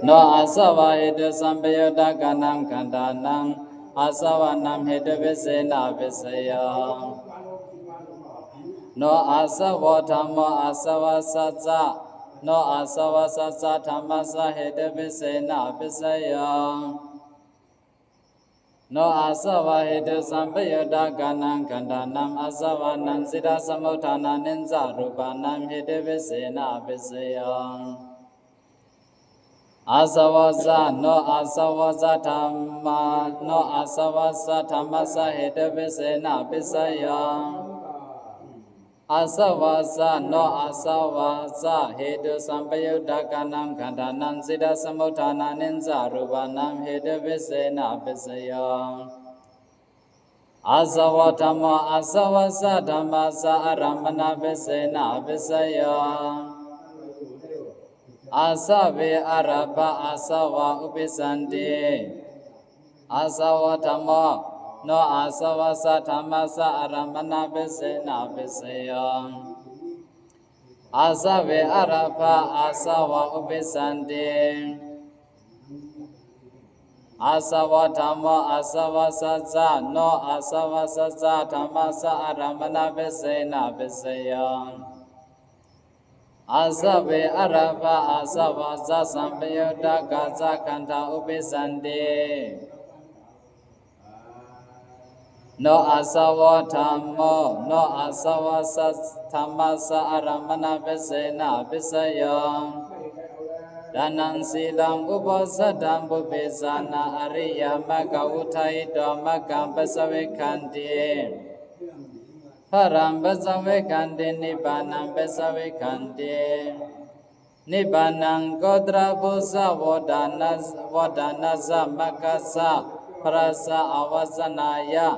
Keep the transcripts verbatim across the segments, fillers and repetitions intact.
No āsavahetusampayuttakānaṃ khandhānaṃ āsavānaṃ hetuvīsena avajjeyya. No āsavo dhammo āsavassa ca, no āsavassa ca dhammassa hetuvīsena avajjeyya. No āsavahetusampayuttakānaṃ khandhānaṃ āsavānaṃ siddhasamuṭṭhānāniccarūpānaṃ hetuvīsena avajjeyya. Āsavo ca, no āsavo ca dhamma, no āsavassa dhammassa hetuvīsena avajjeyya. Āsavassa, no āsavassa hetusampayuttakānaṃ khandhānaṃ siddhasamuṭṭhānāniccarūpānaṃ hetuvīsena avajjeyya. Āsavo dhammo āsavassa dhammassa ārammaṇavīsena avajjeyya. Āsave ārabhā āsavā uppajjanti. Āsavo dhammo, no āsavassa dhammassa ārammaṇavīsena avajjeyya. Āsave ārabhā āsavā uppajjanti. Āsavo dhammo āsavassa ca, no āsavassa ca dhammassa ārammaṇavīsena avajjeyya. Āsave ārabhā āsavā ca sampayuttakā ca khandhā uppajjanti. No āsavo dhammo, no āsavassa dhammassa ārammaṇavīsena avajjeyya. Dānaṃ sīlaṃ uposatham pubbe jāna ariyamagga udāhito maggaṃ passavekkhanti, phalaṃ passavekkhanti, nibbānaṃ passavekkhanti, nibbānaṃ gotrabhujavudānassa maggassa phalassa avajjanāya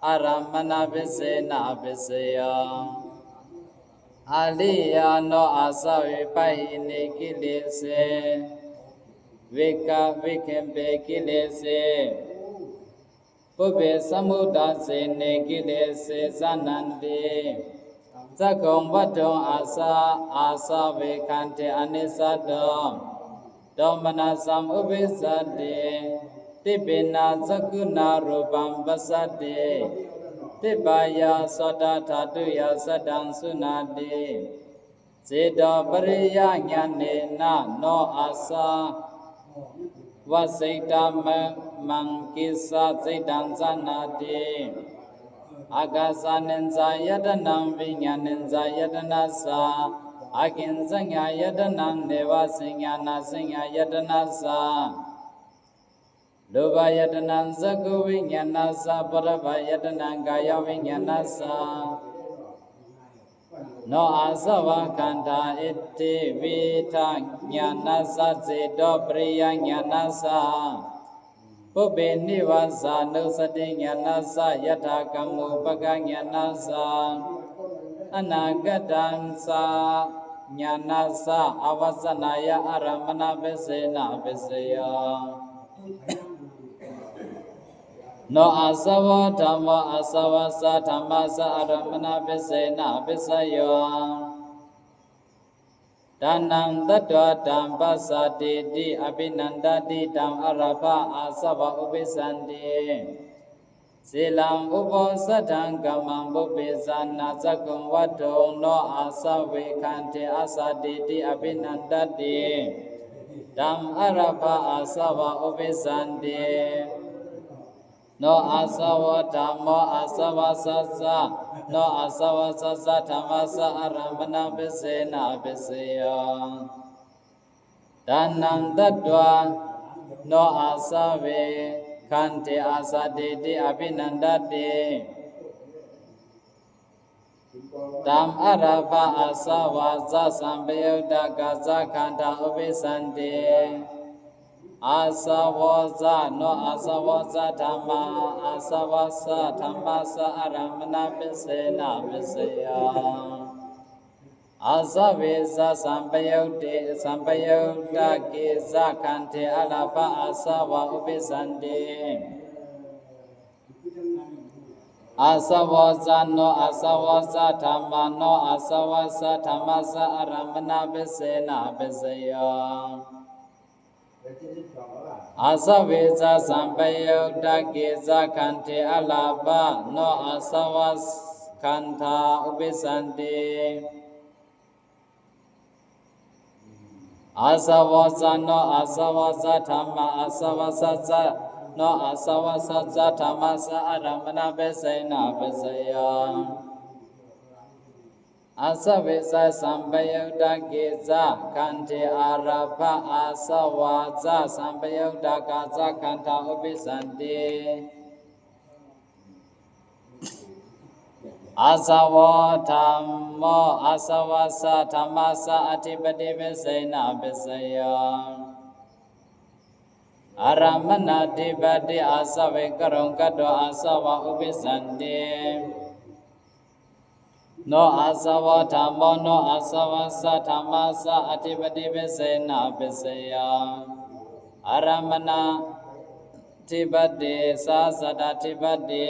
ārammaṇavīsena avajjeyya. Ariyā, no āsave pahīne kilese, vika- vikibbe kilese, pubbe samuddassine kilese jānanti. Cakkhuṃ vaṭṭhuṃ āsa- āsavekkhanti anissāto, domanassaṃ uppajjati. Dibbenna cakkhunā rūpaṃ passati, dibbāya sotadhātuyā saddaṃ suṇāti. Cetopariyāñāṇena, no āsavā cittamaṃ kissa cittaṃ jānāti. Ākāsānañcāyatanaṃ, viññāṇañcāyatanassa, ākiñcaññāyatanaṃ, nevasaññānāsaññāyatanassa, rūpāyatanaṃ, cakkhuviññāṇassa, phoṭṭhabbāyatanaṃ, kāyaviññāṇassa, no āsavakkhandhā, itthivīdañāṇassa, cetopariyāñāṇassa, pubbenivāsanussatiñāṇassa, yathākammappakañāṇassa, anāgatamaññāṇassa, avajjanāya ārammaṇavīsena avajjeyya. No āsavo dhammo āsavassa dhammassa ārammaṇavīsena avajjeyo. Dānaṃ datvā taṃ passatīti abhinandati, taṃ ārabhā āsavā uppajjanti. Sīlaṃ uposathaṃ kammaṃ pubbe jāna cakkhuṃ vaṭṭhuṃ, no āsavekkhanti āsatīti abhinandati, taṃ ārabhā āsavā uppajjanti. No āsavo dhammo āsavassa ca, no āsavassa ca dhammassa ārammaṇavīsena avajjeyo. Dānaṃ datvā no āsavekkhanti āsatīti abhinandati, taṃ ārabhā āsavā ca sampayuttakā ca khandhā uppajjanti. Āsavo ca, no āsavo ca dhammā āsavassa dhammassa ārammaṇavīsena avajjeyo. Āsave ca sampayutte sampayuttakā ca khandhā ārabhā āsavā uppajjanti. Āsavo ca no āsavo ca dhammā, no āsavassa dhammassa ārammaṇavisesena apaccayo. Āsave ca sampayuttā kiccakhandhe ālāpā, no āsavakkhandhā uppajjanti. Āsavo ca no āsavo ca dhammā, āsavassa ca no āsavassa ca dhammassa ārammaṇavisesena apaccayo. Āsave ca sampayuttā kiccakhandhe ālāpā, āsavā ca sampayuttā kiccakhandhā uppajjanti. Āsavo dhammo, āsavassa dhammassa ādhipatī, āsavavisesena apaccayo. Ārammaṇādhipatī āsave, kaluṅkato āsavā uppajjanti. No āsavo dhammo, no āsavassa dhammassa ādhipatī, āsavavisesena apaccayo. Ārammaṇādhipatī sahajātādhipatī.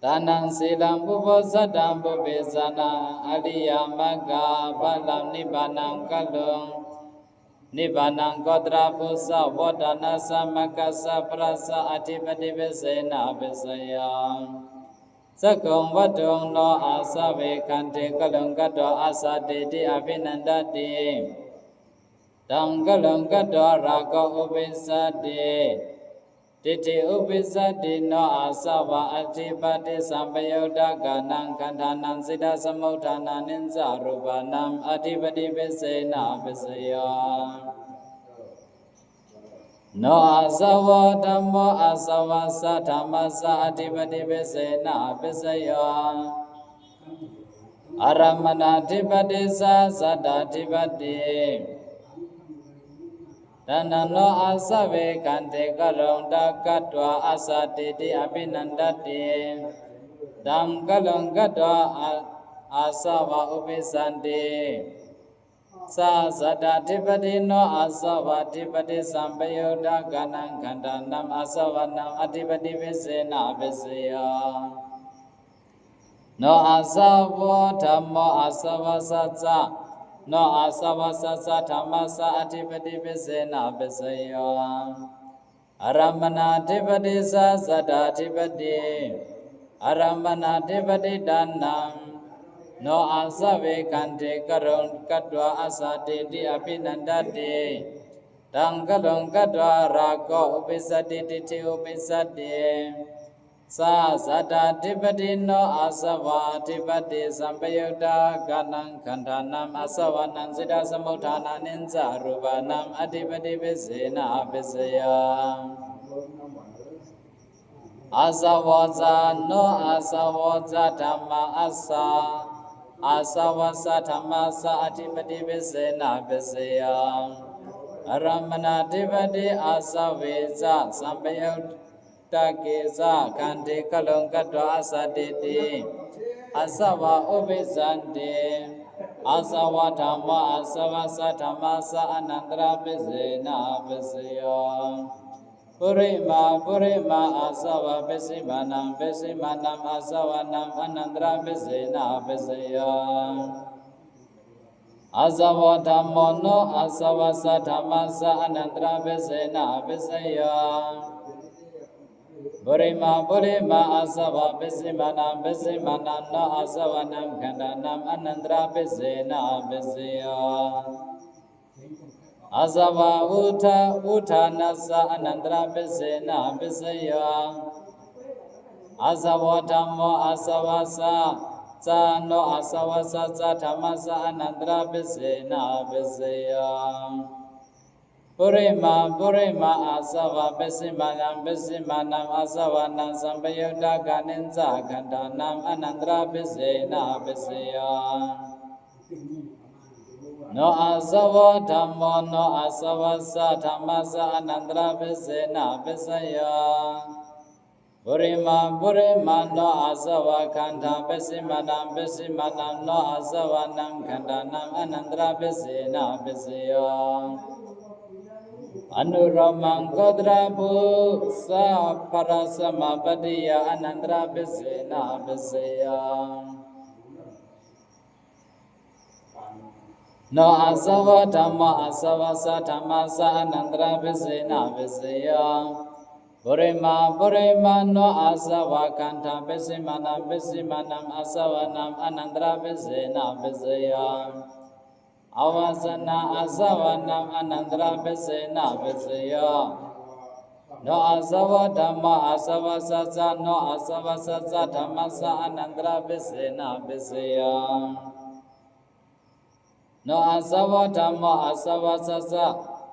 Ṭhānaṃ sīlaṃ pubojanaṃ pubejanaṃ ariyamaggaphalaṃ nibbānaṃ kaluṃ nibbānaṃ gotrabhujavudānassa maggassa phalassa ādhipatī, āsavavisesena apaccayo. Cakkhuṃ vaṭṭhuṃ no āsave, khandhe kaluṅkato āsatī, ti abhinandati. Taṃ kaluṅkato rāgo uppajjati, diṭṭhi uppajjati, no āsavā ādhipatī. Sampayuttakānaṃ khandhānaṃ sīlasamodanaṃ niccaṃ rūpānaṃ ādhipatī, āsavavisesena apaccayo. No āsavo dhammo, āsavassa dhammassa ādhipatī, āsavavisesena apaccayo. Ārammaṇādhipatī sahajātādhipatī. Ṭhānaṃ no āsave, khandhe kaluṅkato āsatī, ti abhinandati. Taṃ kaluṅkato ā- āsavā uppajjanti. Sahajātādhipatī no āsavādhipatī. Sampayuttakānaṃ khandhānaṃ āsavānaṃ ādhipatī, āsavavisesena apaccayo. No āsavo dhammo, āsavassa ca no āsavassa ca dhammassa ādhipatī, āsavavisesena apaccayo. Ārammaṇādhipatī sahajātādhipatī. Ārammaṇādhipatī. Ṭhānaṃ no āsave, khandhe kaluṅkato āsatī, ti abhinandati. Taṃ kaluṅkato rāgo uppajjati, diṭṭhi uppajjati. Sahajātādhipatī no āsavādhipatī. Sampayuttakānaṃ khandhānaṃ āsavānaṃ sīlasamodanaṃ niccaṃ rūpānaṃ ādhipatī, āsavavisesena apaccayo. Āsavo ca no āsavo ca dhammā, āsa- āsavassa dhammassa ādhipatī, āsavavisesena apaccayo. Ārammaṇādhipatī āsave ca sampayut- takiccakkhandhe kaluṅkato āsatīti āsavā uppajjanti. Āsavo dhammo, āsavassa dhammassa anantarāyavasesena apaccayo. Purimaṃ purimaṃ āsavā, pacchimānaṃ pacchimānaṃ āsavānaṃ anantarāyavasesena apaccayo. Āsavo dhammo, no āsavassa dhammassa anantarāyavasesena apaccayo. Purimaṃ purimaṃ āsavā, pacchimānaṃ pacchimānaṃ no āsavānaṃ khandhānaṃ anantarāyavasesena apaccayo. Āsavā uṭṭhā- uṭṭhānassa anantarāyavasesena apaccayo. Āsavo dhammo, āsavassa ca no āsavassa ca dhammassa anantarāyavasesena apaccayo. Purimaṃ purimaṃ āsavā, pacchimānaṃ pacchimānaṃ āsavānaṃ sampayuttakānassa khandhānaṃ anantarāyavasesena apaccayo. No āsavo dhammo, no āsavassa dhammassa anantarāyavasesena apaccayo. Purimaṃ purimaṃ no āsavā, khandhā pacchimānaṃ pacchimānaṃ no āsavānaṃ khandhānaṃ anantarāyavasesena apaccayo. Anulomaṃ gotrabhū sabbarasamāpattiya anantarābhisena abhiseya. No āsavo dhammo āsavassa dhammassa anantarābhisena abhiseya. Purimā purimā no āsavā khandhā pacchimānaṃ pacchimānaṃ āsavānaṃ anantarābhisena abhiseya. Āvassanā āsavānaṃ anantarābhisena abhiseya. No āsavo dhammo āsavassa ca no āsavassassa dhammassa anantarābhisena abhiseya. No āsavo dhammo āsavassa ca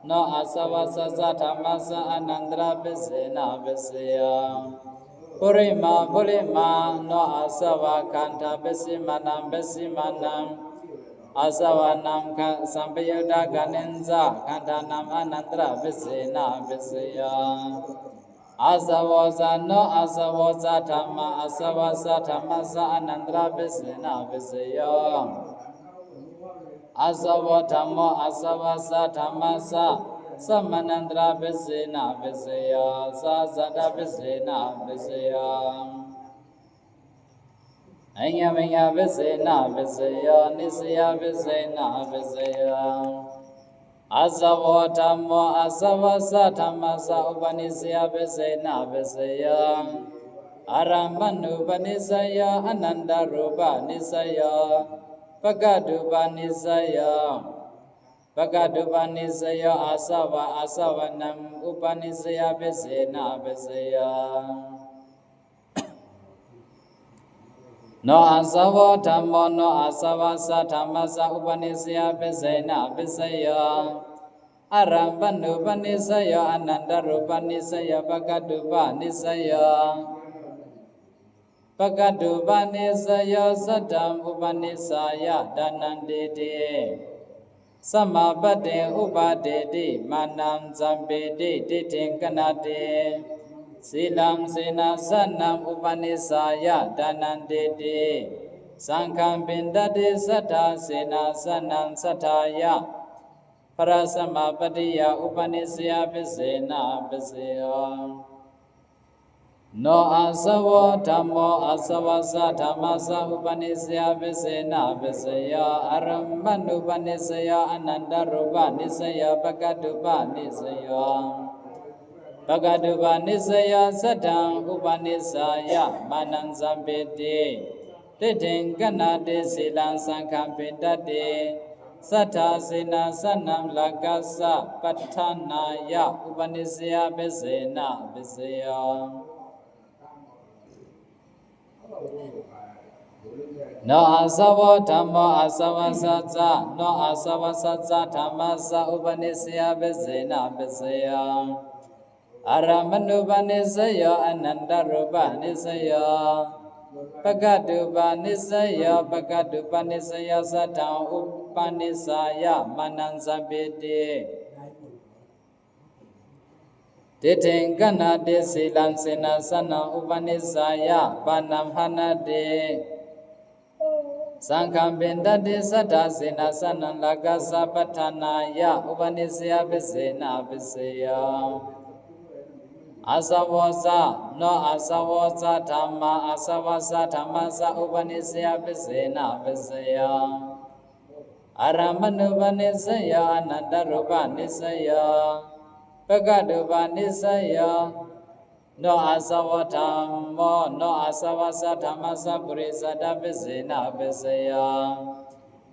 no āsavassassa dhammassa anantarābhisena abhiseya. Purimā purimā no āsavā khandhā pacchimānaṃ pacchimānaṃ āsavānaṃ kha- sampayuttā khaṇeñca khandhānaṃ anantarābhisena abhiseya. Āsavo ca no āsavo ca dhammā āsavassa dhammassa anantarābhisena abhiseya. Āsavo dhammo āsavassa dhammassa samanantarābhisena abhiseya sahajātabhisena abhiseya. Aññamaññabhisena abhiseya nissayabhisena abhiseya. Āsavo dhammo āsavassa dhammassa upanissayabhisena abhiseya. Ārammaṇupanissaya anantarūpanissayo pakkhatūpanissayo pakkhatūpanissayo āsavā āsavānaṃ upanissayabhisena abhiseya. No āsavo dhammo no āsavassa dhammassa upanissayabhisena abhiseya. Ārammaṇupanissayo anantarūpanissayo pakkhatūpanissayo pakkhatūpanissayo saddhamupanissāya ṭhānantīti samāpattī upādīti mānaṃ sampīti diṭṭhiṃ gaṇhati sīlaṃ senāsanamupanissāya ṭhānantīti saṅghaṃ phiṇḍati saddhā senāsanaṃ saddhāya phalasamāpattiya upanissayabhisena abhiseya. No āsavo dhammo āsavassa dhammassa upanissayabhisena abhiseya. Ārammaṇupanissayo anantarūpanissayo pakkhatūpanissayo pakkhatūpanissayo saddhamupanissāya mānaṃ sampīti diṭṭhiṃ gaṇhati sīlaṃ saṅghaṃ phiṇḍati saddhā senāsanaṃ rakkhasapaṭṭhānāya upanissayabhisena abhiseya. No āsavo dhammo āsavassa ca no āsavassa ca dhammassa upanissayabhisena abhiseya. Ārammaṇupanissayo anantarūpanissayo pakkhatūpanissayo pakkhatūpanissayo saddhamupanissāya mānaṃ sampīti diṭṭhiṃ gaṇhati sīlaṃ senāsanamupanissāya pāṇahaṇati saṅghaṃ phiṇḍati saddhā senāsanaṃ rakkhasapaṭṭhānāya upanissayabhisena abhiseya. Āsavo ca no āsavo ca dhammā āsavassa dhammassa upanissayabhisena abhiseya. Ārammaṇupanissayo anantarūpanissayo pakkhatūpanissayo no āsavo dhammo no āsavassa dhammassa purejātabhisena abhiseya.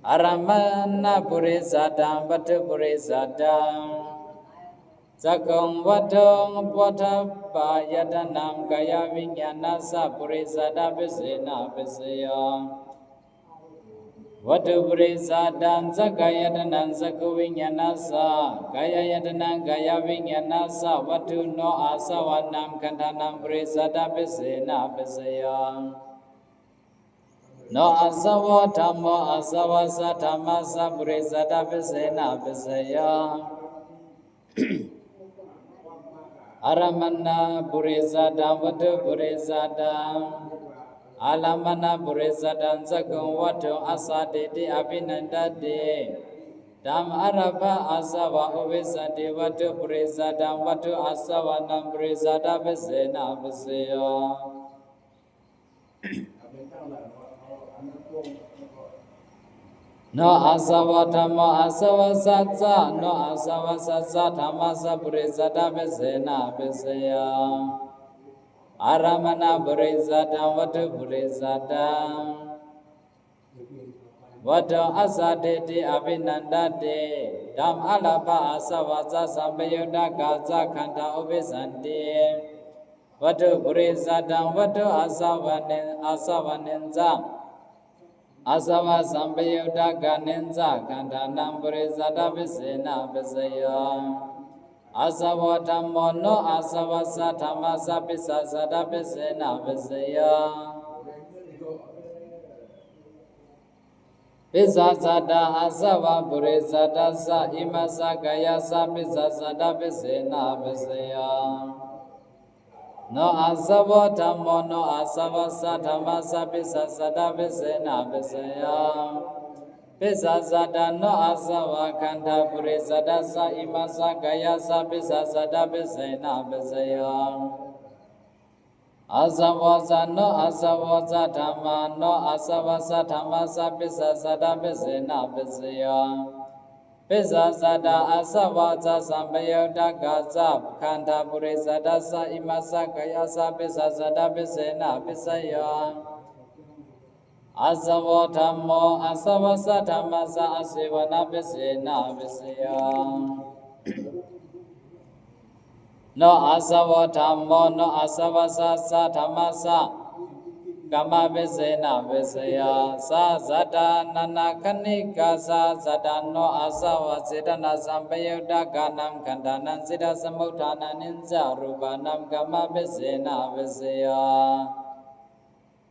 Ārammaṇapurejātaṃ vatthuparejātaṃ cakkhuṃ vatthuṃ phoṭṭhabbāyatanaṃ kāyaviññāṇassa purejātabhisena abhiseya. Vatthuparejātañca kāyāyatanaṃ cakkhuviññāṇassa kāyāyatanaṃ kāyaviññāṇassa vatthuno āsavānaṃ khandhānaṃ purejātabhisena abhiseya. No āsavo dhammo āsavassa dhammassa purejātabhisena abhiseya. Ārammaṇapurejātaṃ vatthuparejātaṃ ārammaṇapurejātaṃ cakkhuṃ vatthuṃ āsātīti abhinandati Tam ālāpā āsavā ovissanti, vatthu purisadam vatthu āsavānaṃ purisadābhisena apaccayo. No āsavo dhammo āsavassa ca, no āsavassa ca dhammassa purisadābhisena apaccayo. Ārammaṇaṃ purisadam vatthu purisadam vatthu āsattīti abhinandati. Tam ālāpā āsavā ca sampayuttakā ca khandhā ovissanti, vatthu purisadam vatthu āsavāni- āsavāniñca āsavasampayuttakāniñca khandhānaṃ purisadābhisena apaccayo. Āsavo dhammo no āsavassa dhammassa pisāsadābhisena apaccayo. Pisāsadā āsavā purisadassa imassa kāyassa pisāsadābhisena apaccayo. No āsavo dhammo no āsavassa dhammassa pisāsadābhisena apaccayo. Pisāsadā no āsavā khandhā purisadassa imassa kāyassa pisāsadābhisena apaccayo. Āsavo ca no āsavo ca dhammā no āsavassa dhammassa pisāsadābhisena apaccayo. Pisāsadā āsavā ca sampayuttakā ca khandhā purisadassa imassa kāyassa pisāsadābhisena apaccayo. Āsavo dhammo āsavassa dhammassa āsevanābhisena apaccayo. No āsavo dhammo no āsavassa dhammassa kammābhisena apaccayo. Sahajātā nānākhaṇikā sahajātā no āsavā cetanāsampayuttakānaṃ khandhānaṃ citasamudānāniñca rūpānaṃ kammābhisena apaccayo.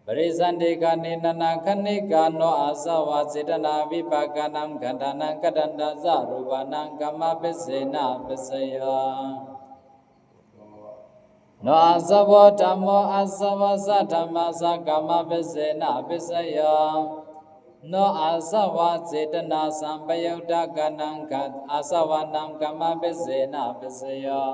Paṭisandhikāni nānākhaṇikā no āsavā cetanāvipākānaṃ khandhānaṃ khandantaṃ ca rūpānaṃ kammābhisena apaccayo. No āsavo dhammo āsavassa dhammassa kammābhisena apaccayo. No āsavā cetanāsampayuttakānaṃ kha- āsavānaṃ kammābhisena apaccayo.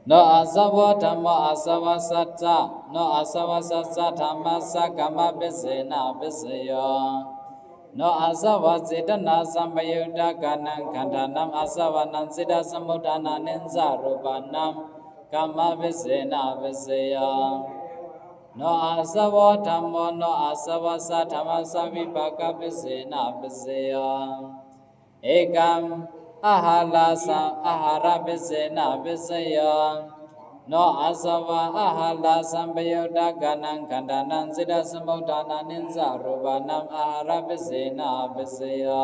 No āsavo dhammo āsavassa ca no āsavassa ca dhammassa kammābhisena apaccayo. No āsavā cetanāsampayuttakānaṃ khandhānaṃ āsavānaṃ citasamudānāniñca rūpānaṃ kammābhisena apaccayo. No āsavo dhammo no āsavassa dhammassa vipākābhisena apaccayo. Ekaṃ āhārassa āhārābhisena apaccayo. No āsavā āhārāsampayuttakānaṃ khandhānaṃ citasamudānāniñca rūpānaṃ āhārābhisena apaccayo.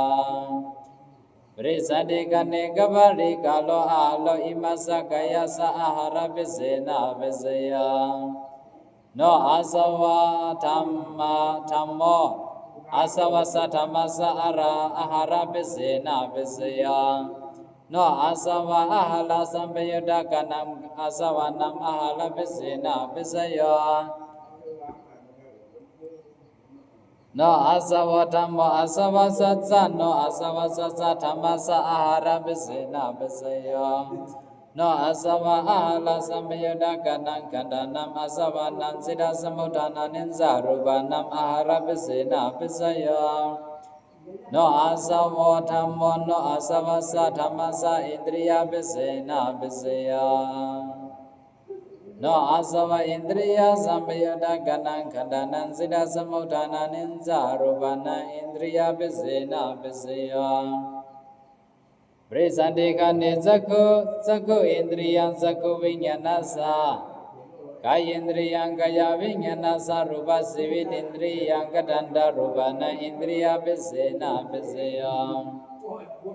Paṭisandhikāni kapālikāro āhāro imassa kāyassa āhārābhisena apaccayo. No āsavo dhamma- dhammo āsavassa dhammassa ārā- āhārābhisena apaccayo. No āsavā āhārāsampayuttakānaṃ āsavānaṃ āhārābhisena apaccayo. No āsavo dhammo āsavassa ca no āsavassa ca dhammassa āhārābhisena apaccayo. No āsavā āhārāsampayuttakānaṃ khandhānaṃ āsavānaṃ citasamudānāniñca rūpānaṃ āhārābhisena apaccayo. No āsavo dhammo no āsavassa dhammassa indriyābhisena apaccayo. No āsavā indriyasampayuttakānaṃ khandhānaṃ citasamudānāniñca rūpānaṃ indriyābhisena apaccayo. Paṭisandhikāni cakkhu- cakkhu indriyaṃ cakkhuviññāṇassa kāyindriyaṃ kāyaviññāṇassa rūpajīvitindriyaṃ khandantarūpānaṃ indriyābhisena apaccayo.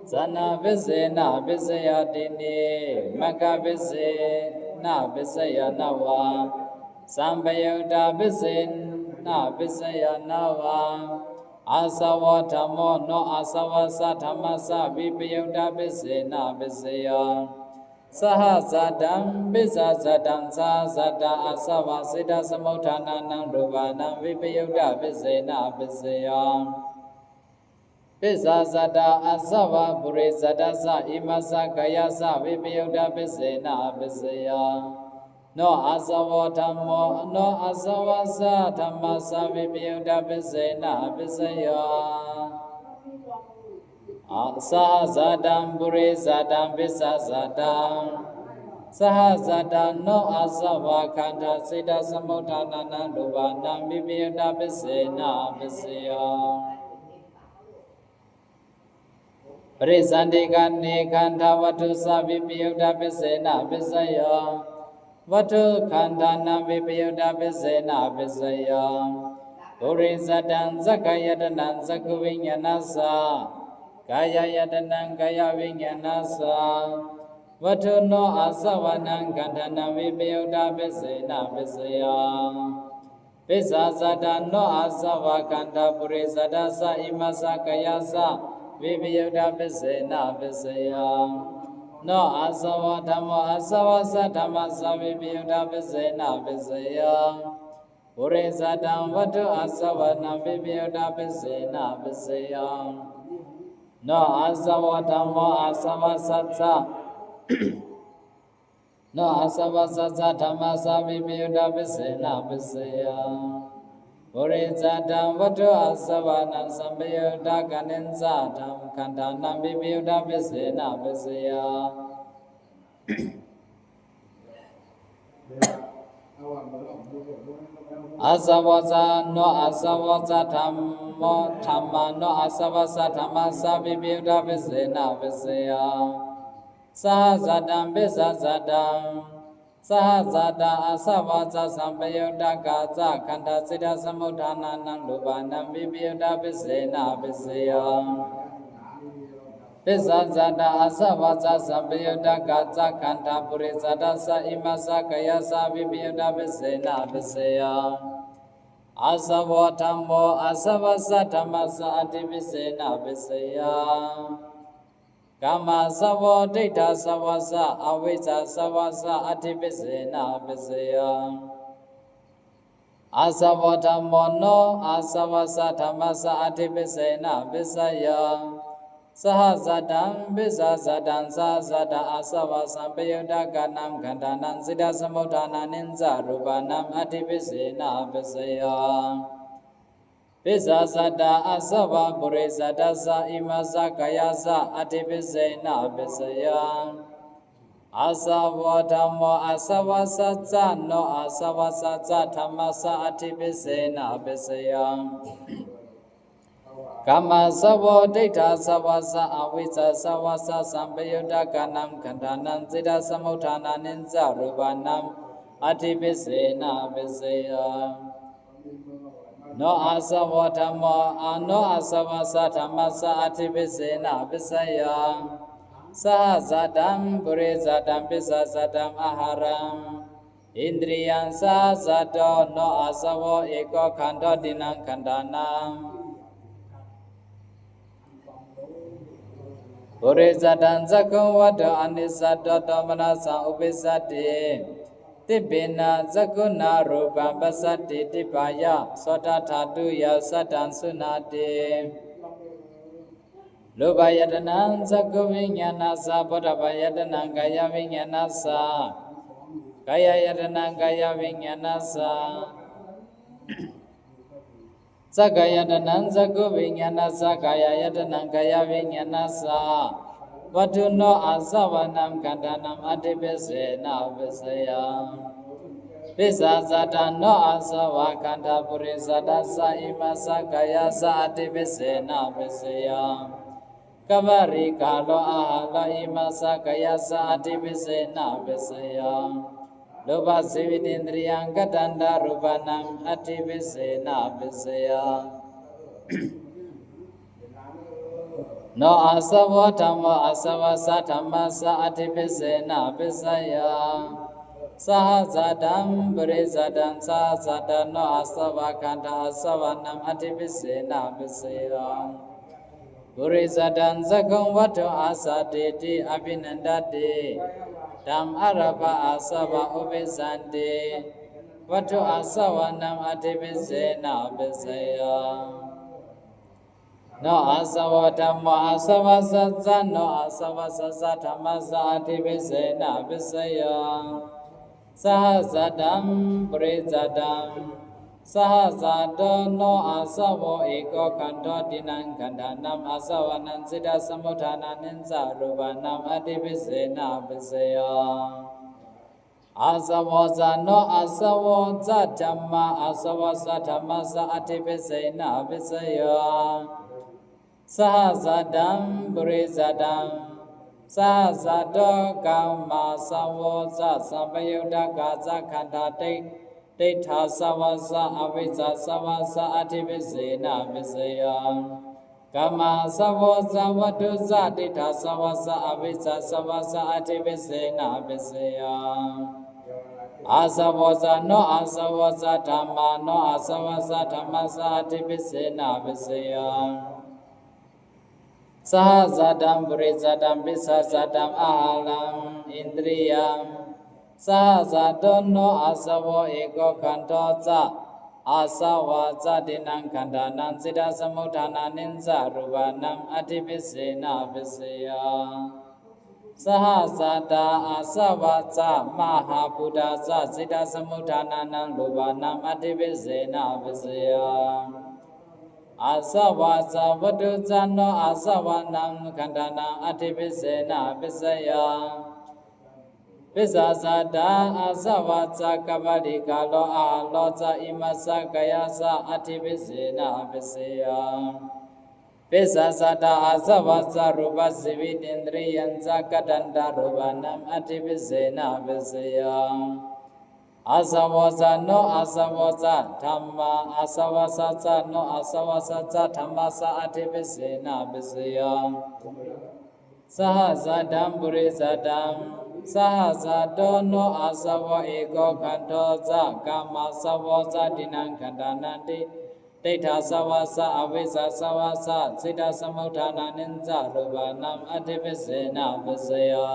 Jhānābhisena apaccayo tīṇi, maggābhisena apaccayo nava, sampayuttābhisena apaccayo nava. Āsavo dhammo no āsavassa dhammassa vippayuttābhisena apaccayo. Sahajātaṃ pisācataṃ sahajātā āsavā citasamudānānaṃ rūpānaṃ vippayuttābhisena apaccayo. Pisācatha āsavā purīsatassa imassa kāyassa vippayuttapissena apissayā. No āsavo dhammo, no āsavassa dhammassa vippayuttapissena apissayā. Sahajātaṃ purīsataṃ pisācathaṃ. Sahajātaṃ no āsavā khandhā cittasamudānānaṃ rūpānaṃ vippayuttapissena apissayā. Parisantikaṇe khandhā vatthusā vippayuttapissena apissayā. Vatthu khandhānaṃ vippayuttapissena apissayā. Purīsataṃ sakkayāyatanaṃ cakkhuviññāṇassa, kāyāyatanaṃ kāyaviññāṇassa. Vatthuno āsavānaṃ khandhānaṃ vippayuttapissena apissayā. Pisācatha no āsavā khandhā purīsatassa imassa kāyassa vippayuttapissena apissayā. No āsavo dhammo āsavassa dhammassa vippayuttapissena apissayā. Purīsataṃ vatthu āsavānaṃ vippayuttapissena apissayā. No āsavo dhammo āsavassa no āsavassa dhammassa vippayuttapissena apissayā. Purīsataṃ vatthu āsavānaṃ sampayuttakaṇhassa dhammassa khandhānaṃ vippayuttapissena apissayā. Āsavo ca no āsavassa dhammo dhammā no āsavassa dhammassa vippayuttapissena apissayā. Sahajātaṃ pisācathaṃ. Sahajātā āsavā ca sampayuttakā ca khandhā cittasamudānānaṃ rūpānaṃ vippayuttapissena apissayā. Pisācatha āsavā ca sampayuttakā ca khandhā purīsatassa imassa kāyassa vippayuttapissena apissayā. Āsavo dhammo āsavassa dhammassa atthipissena apissayā. Kāmāsavo diṭṭhāsavassa avijjāsavassa atthipissena apissayā. Āsavo dhammo no āsavassa dhammassa atthipissena apissayā. Sahajātaṃ pisācataṃ sahajātā āsavā sampayuttakānaṃ khandhānaṃ cittasamudānānañca rūpānaṃ atthipissena apissayā. Pisācatha āsavā purīsatassa imassa kāyassa atthipissena apissayā. Āsavo dhammo āsavassa ca no āsavassa ca dhammassa atthipissena apissayā. Kāmāsavo diṭṭhāsavassa avijjāsavassa sampayuttakānaṃ khandhānaṃ cittasamudānānañca rūpānaṃ atthipissena apissayā. No āsavo dhammo a no āsavassa dhammassa atthipissena apissayā. Sahajātaṃ purīsataṃ pisācataṃ āhāraṃ indriyaṃ sahajāto no āsavo eko khandho tiṇṇaṃ khandhānaṃ. Purīsataṃ cakkhuṃ vatthu anissāto domanassaṃ upissati. Tibbena cakkhunā rūpaṃ passati tibbāya sotadhātuyā saddaṃ suṇāti. Rūpāyatanaṃ cakkhuviññāṇassa phoṭṭhabbāyatanaṃ kāyaviññāṇassa kāyāyatanaṃ kāyaviññāṇassa sakkāyatanaṃ cakkhuviññāṇassa kāyāyatanaṃ kāyaviññāṇassa vatthuno āsavānaṃ khandhānaṃ atthipissena apissayā. Pisācatha no āsavā khandhā purīsatassa imassa kāyassa atthipissena apissayā. Kavalīkaro āhāro imassa kāyassa atthipissena apissayā. Rūpajīvitindriyaṃ katandārūpānaṃ atthipissena apissayā. No āsavo dhammo āsavassa dhammassa atthipissena apissayā. Sahajātaṃ purīsataṃ sahajātā no āsavā khandhā āsavānaṃ atthipissena apissayā. Purīsataṃ cakkhuṃ vatthu āsātīti abhinandati. Taṃ ārabhā āsavā uppajjanti vatthu āsavānaṃ atthipissena apissayā. No āsavo dhammo āsavassa ca, no āsavassa ca dhammassa atthi vissena vissayo. Sahassaddhaṃ purisaddaṃ, sahassaddo no āsavo eko khandho, tinaṃ khandhānaṃ āsavānaṃ, cittasamudānānañca rūpānaṃ atthi vissena vissayo. Āsavo ca no āsavo ca dhammā, āsavassa dhammassa atthi vissena vissayo. Sahassaddhaṃ purisaddaṃ, sahassaddo kāmāsavo ca, sampayuttakā ca khandhā, ti- tiṭṭhāsavassa avijjāsavassa atthi vissena vissayo. Kāmāsavo ca vatthu ca, tiṭṭhāsavassa avijjāsavassa atthi vissena vissayo. Āsavo ca no āsavo ca dhammā, no āsavassa dhammassa atthi vissena vissayo. Sahassaddhaṃ purisaddaṃ, pisācaddaṃ āhāraṃ indriyaṃ. Sahassaddo no āsavo eko khandho ca, āsavā ca tinaṃ khandhānaṃ, cittasamudānānañca rūpānaṃ atthi vissena vissayo. Sahassattā āsavā ca mahābhūtā ca, cittasamudānānaṃ rūpānaṃ atthi vissena vissayo. Āsavā ca vatthu ca no āsavānaṃ khandhānaṃ atthi vissena vissayo. Pisācaddā āsavā ca kabalīkaro, āhāro ca imassa kāyassa atthi vissena vissayo. Pisācaddā āsavā ca rūpajīvitindriyañca katantarūpānaṃ atthi vissena vissayo. Āsavo ca no āsavo ca dhammā, āsavassa ca no āsavassa ca dhammassa atthi vissena vissayo. Sahassaddhaṃ purisaddaṃ, sahassaddo no āsavo eko khandho ca, kāmāsavo ca tinaṃ khandhānaṃ, ti- tiṭṭhāsavassa avijjāsavassa cittasamudānānañca rūpānaṃ atthi vissena vissayo.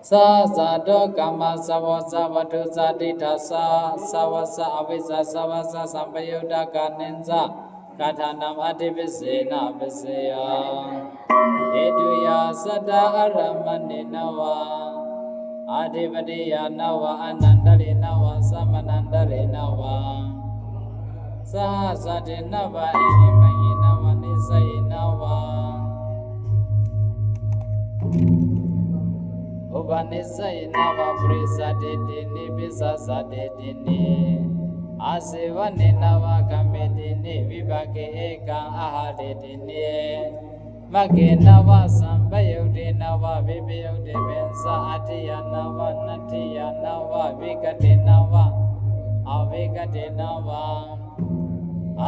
Sahassaddo kāmāsavo ca vatthu ca, tiṭṭhāsavassa avijjāsavassa sampayuttakānañca khandhānaṃ atthi vissena vissayo. Hetuyā sadā ārammaṇena vā, adhipatiyā nāva anantarena vā samanantarena vā, sahajātena vā iddhimanena vā nissayena vā, upanissayena vā purīsadiṭṭhini pisāsadiṭṭhini, āsevanena vā kāmettini vipāke ekaṃ āhārettini, maggena vā sampayuttena vā vippayuttena vā, atthiyena vā natthiyena vā vigatena vā avigatena vā,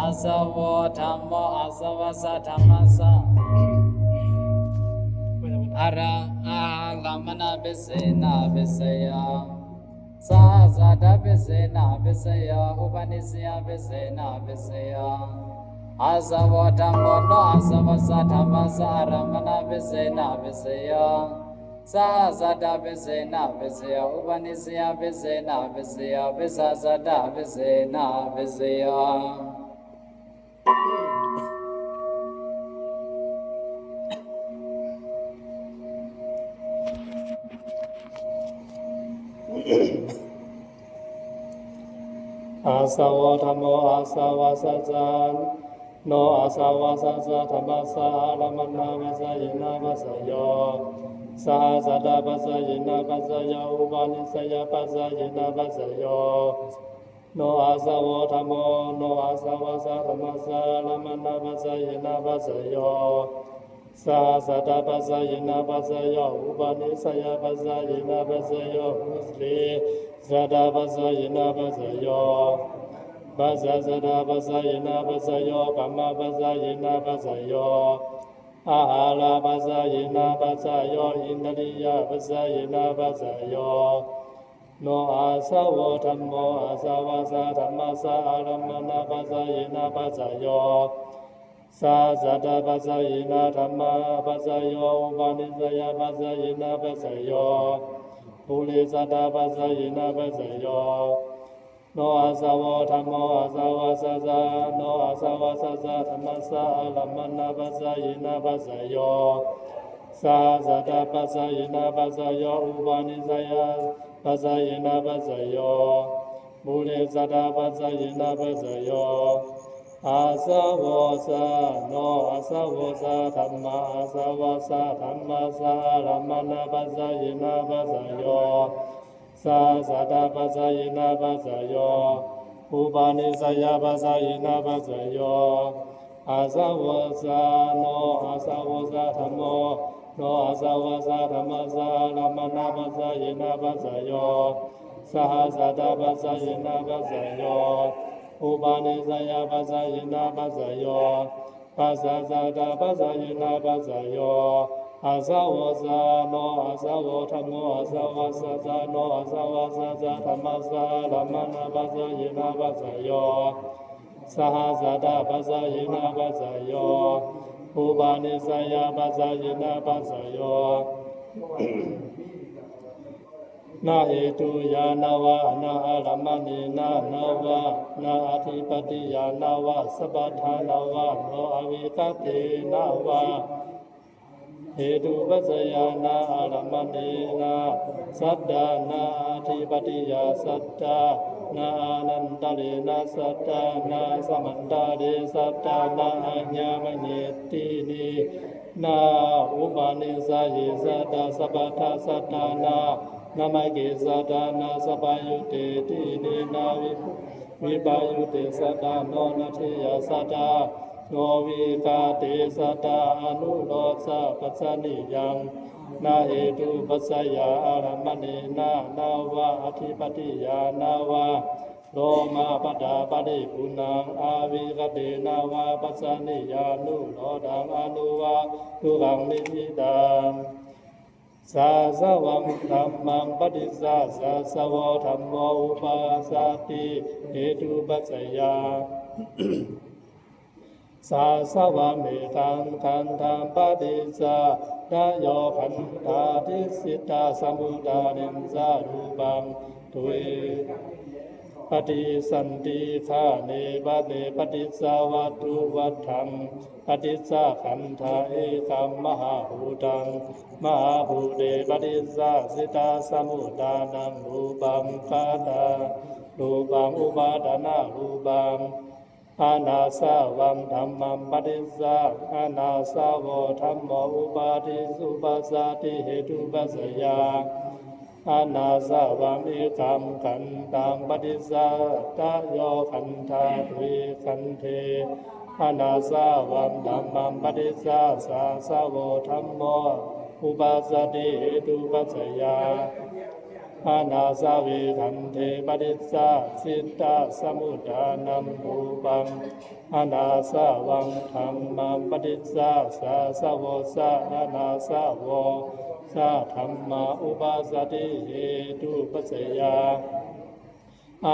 āsavo dhammo āsavassa dhammassa ara- ārammaṇā vissena vissayo, sahajātā vissena vissayo, upanissayā vissena vissayo, āsavo dhammo no āsavassa dhammassa ārammaṇā vissena vissayo, sahajātā vissena vissayo, upanissayā vissena vissayo, pisācatā vissena vissayo. Āsavo dhammo āsavassa ca no āsavassa ca dhammassa ārammaṇapaccayenapaccayyo, sahajātapaccayenapaccayyo, upanissayapaccayenapaccayyo, no āsavo dhammo no āsavassa dhammassa ārammaṇapaccayenapaccayyo, sahajātapaccayenapaccayyo, upanissayapaccayenapaccayyo, purejātapaccayenapaccayyo, pacchājātapaccayenapaccayyo, kammapaccayenapaccayyo, āhārapaccayena paccayyo, indriyapaccayenapaccayyo, no āsavo dhammo āsavassa dhammassa ārammaṇapaccayenapaccayyo, sahajātapaccayena dhammapaccayo, upanissayapaccayena paccayo, purejātapaccayenapaccayyo, No āsavo dhammo āsavajjassa, no āsavajjassa dhammassa ārammaṇapaccayinapaccayo, sahajātapaccayinapaccayo, upanissayapacayinapaccayo, purejātapaccayinapaccayo. Āsavo ca no āsavo ca dhammā āsavajjadhammassa ārammaṇapaccayinapaccayo, sahajātapaccayinapaccayo, upanissayapacayinapaccayo. Āsavo ca no āsavo ca dhammo, no āsavo ca dhammassa ārammaṇapaccayinapaccayo, sahajātapaccayinapaccayo, upanissayapacayinapaccayo, purejātapaccayinapaccayo. Āsavo ca no āsavo dhammo āsavajjassa no āsavajjassa dhammassa ārammaṇapaccayinapaccayo, sahajātapaccayinapaccayo, upanissayapacayinapaccayo. Na hetuyā nāva na ārammaṇena nāva na adhipatiyā nāva sabbathānāva no avigatena vā hetūpaccayā na ārammaṇena sattā na adhipatiyā sattā na ānantarena sattā na samantare sattā na aññamaññe. Tīṇi na upanissāyi sattā sabbadā sattā na lamāke sattā na sampayutte. Tīṇi na vi- vippayutte sattā no natthiyā sattā no vigate sattā anulocapacchaniyaṃ na hetūpaccayā ārammaṇena nāva adhipatiyā nāva lomapataparibhuṇaṃ avigatena vā pacchaniyanurodhaṃ anuvadukaṃ niṭṭhitaṃ. Sāsavaṃ dhammaṃ paṭicca sāsavo dhammo uppajjati hetūpaccayā. Sāsavaṃ ekaṃ khandhaṃ paṭicca tayo khandhā icchitasamudānañca rūpaṃ dui- paṭissantikhane vane paṭiccavattuvaṭṭhaṃ. Paṭicca khandhā ekaṃ mahābhūtaṃ mahābhūte paṭicca icchitasamudānaṃ rūpaṃ ghāta rūpaṃ upādānarūpaṃ. Anāsavaṃ dhammaṃ paṭicca anāsavo dhammo uppādī uppajjati hetūpaccayā. Anāsavaṃ ekaṃ khandhaṃ paṭicca tayo khandhā dui- khandhe anāsavaṃ dhammaṃ paṭicca sāsavo dhammo uppajjati hetūpaccayā. Anāsave khandhe paṭicca icchitasamudānaṃ rūpaṃ. Anāsavaṃ dhammaṃ paṭicca sāsavo ca anāsavo ca dhammā uppajjati hetūpaccayā.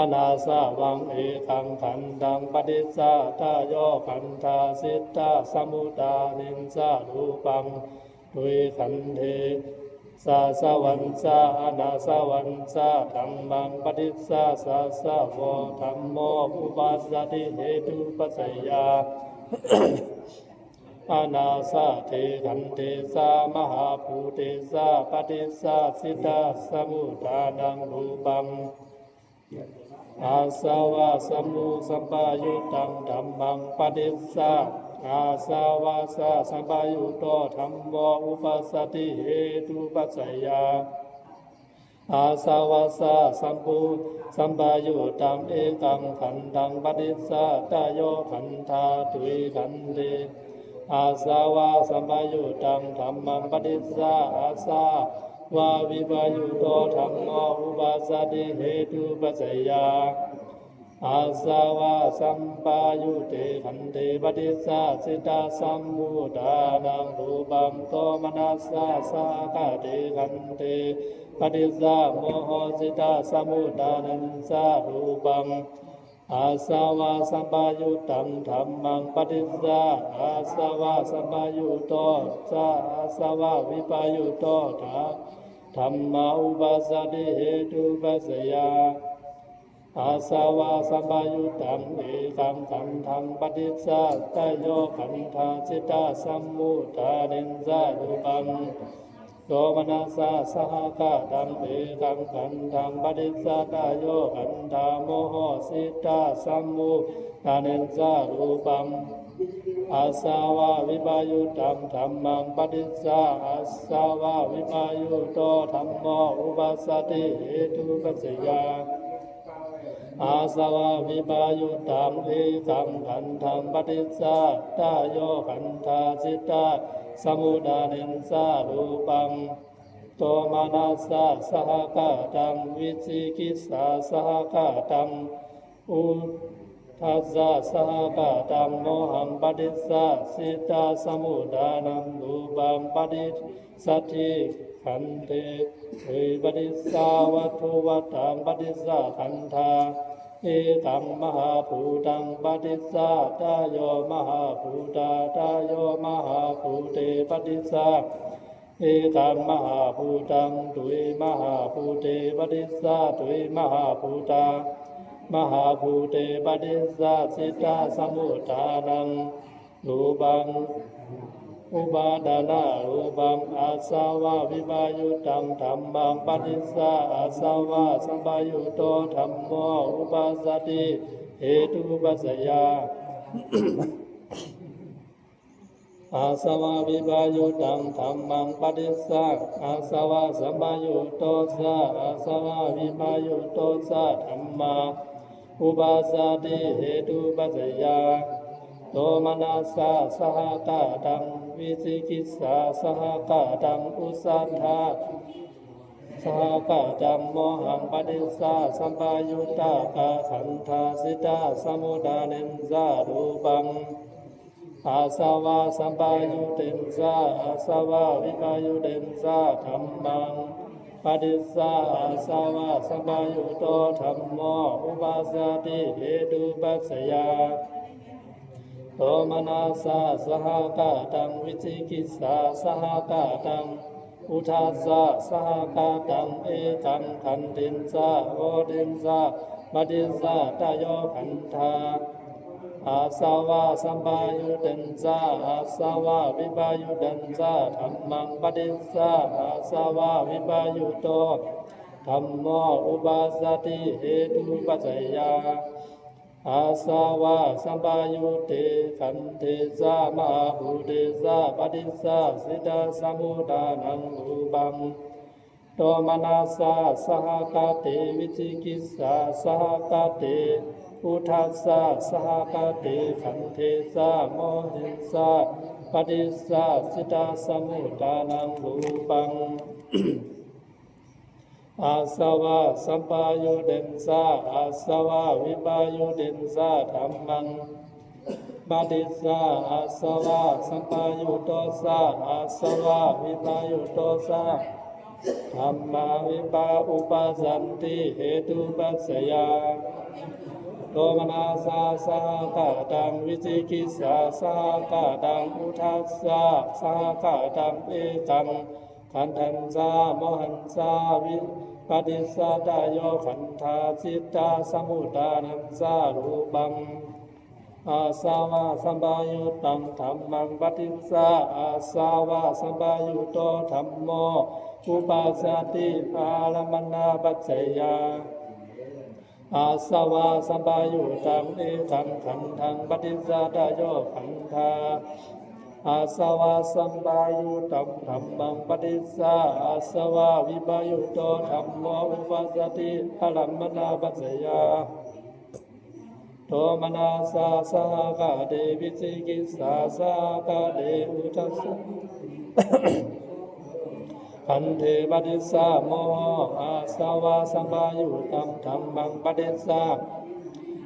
Anāsavaṃ ekaṃ khandhaṃ paṭicca tayo khandhā icchitasamudānañca rūpaṃ dui- khandhe sāsavañca anāsavañca dhammaṃ paṭicca sāsavo dhammo uppajjati hetūpaccayā. Anāsate khandhe ca mahābhūte ca paṭicca icchitasamudānaṃ rūpaṃ. Āsavasam- sampayuttaṃ dhammaṃ paṭicca āsavasasampayutto dhammo uppajjati hetūpaccayā. Āsavasasampu- sampayuttaṃ ekaṃ khandhaṃ paṭicca tayo khandhā dui- khandhe āsavasampayuttaṃ dhammaṃ paṭicca āsavavippayutto dhammo uppajjati hetūpaccayā. Āsavasampayutte khandhe paṭicca icchitasamudānaṃ rūpaṃ domanassa ca agate khandhe paṭicca mohocchitasamudānañca rūpaṃ āsavasampayuttaṃ dhammaṃ paṭicca āsavasampayutto ca āsavavippayutto dha- dhammā uppajjati hetūpaccayā. Āsavasampayuttaṃ ekaṃ khandhaṃ paṭicca tayo khandhā cittasamuṭṭhānañca rūpaṃ domanassasahagatā ekaṃ khandhaṃ paṭicca tayo khandhā mohacittasamuṭṭhānañca rūpaṃ āsavavippayuttaṃ dhammaṃ paṭicca āsavavippayutto dhammo uppajjati hetupajjayā āsavavippayuttaṃ ekaṃ khandhaṃ paṭicca tayo khandhā cittasamuṭṭhānañca rūpaṃ domanassasahagatā vicikicchāsahagataṃ uddhassasahagataṃ mohaṃ paṭicca cittasamuṭṭhānaṃ rūpaṃ paṭicchati khandhe dve paṭicca vatthuvattā paṭicca khandhā ekaṃ mahābhūtaṃ paṭicca tayo mahābhūtā tayo mahābhūte paṭicca ekaṃ mahābhūtaṃ dve mahābhūte paṭicca dve mahābhūtā mahābhūte paṭicca cittasamuṭṭhānaṃ rūpaṃ uppādānarūpaṃ āsavavippayuttaṃ dhammaṃ paṭicca āsavasampayutto dhammo uppajjati hetupajjayā āsavavippayuttaṃ dhammaṃ paṭicca āsavasampayutto ca āsavavippayutto ca dhammā uppajjati hetupajjayā domanassasahagatā vicikicchāsahagataṃ uddhassasahagataṃ mohaṃ paṭicca khandhā cittasamuṭṭhānañca rūpaṃ āsavasampayuttañca āsavavippayuttañca dhammaṃ paṭicca āsavasampayutto dhammo uppajjati hetupajjayā domanassasahagatā vicikicchāsahagataṃ uddhassasahagataṃ ekaṃ khandhañca oghatiñca paṭicca tayo khandhā āsavasampayuttañca āsavavippayuttañca dhammaṃ paṭicca āsavavippayutto dhammo uppajjati hetupajjayā āsavasampayutte khandhe ca mahābhūte ca paṭicca cittasamuṭṭhānaṃ rūpaṃ domanassasahagatā vicikicchāsahagatā uddhassasahagatā khandhā ca mohañca paṭicca cittasamuṭṭhānaṃ rūpaṃ āsavasampayuttañca āsavavippayuttañca dhammaṃ paṭicca āsavasampayutto ca āsavavippayutto ca dhammā vippa uppajjanti hetupajjayā domanassasahagatā vicikicchāsahagatā uddhassasahagataṃ ekaṃ khandhañca mohañca paṭicca tayo khandhā cittasamuṭṭhānañca rūpaṃ āsavasampayuttaṃ dhammaṃ paṭicca āsavasampayutto dhammo uppajjati ārammaṇapaccayā āsavasampayuttaṃ ekaṃ khandhaṃ paṭicca tayo khandhā āsavasampayuttaṃ dhammaṃ paṭicca āsavavippayutto dhammo uppajjati ārammaṇapaccayā domanassasahagatā vicikicchāsahagatā uddhassa khandhā paṭicca moho āsavasampayuttaṃ dhammaṃ paṭicca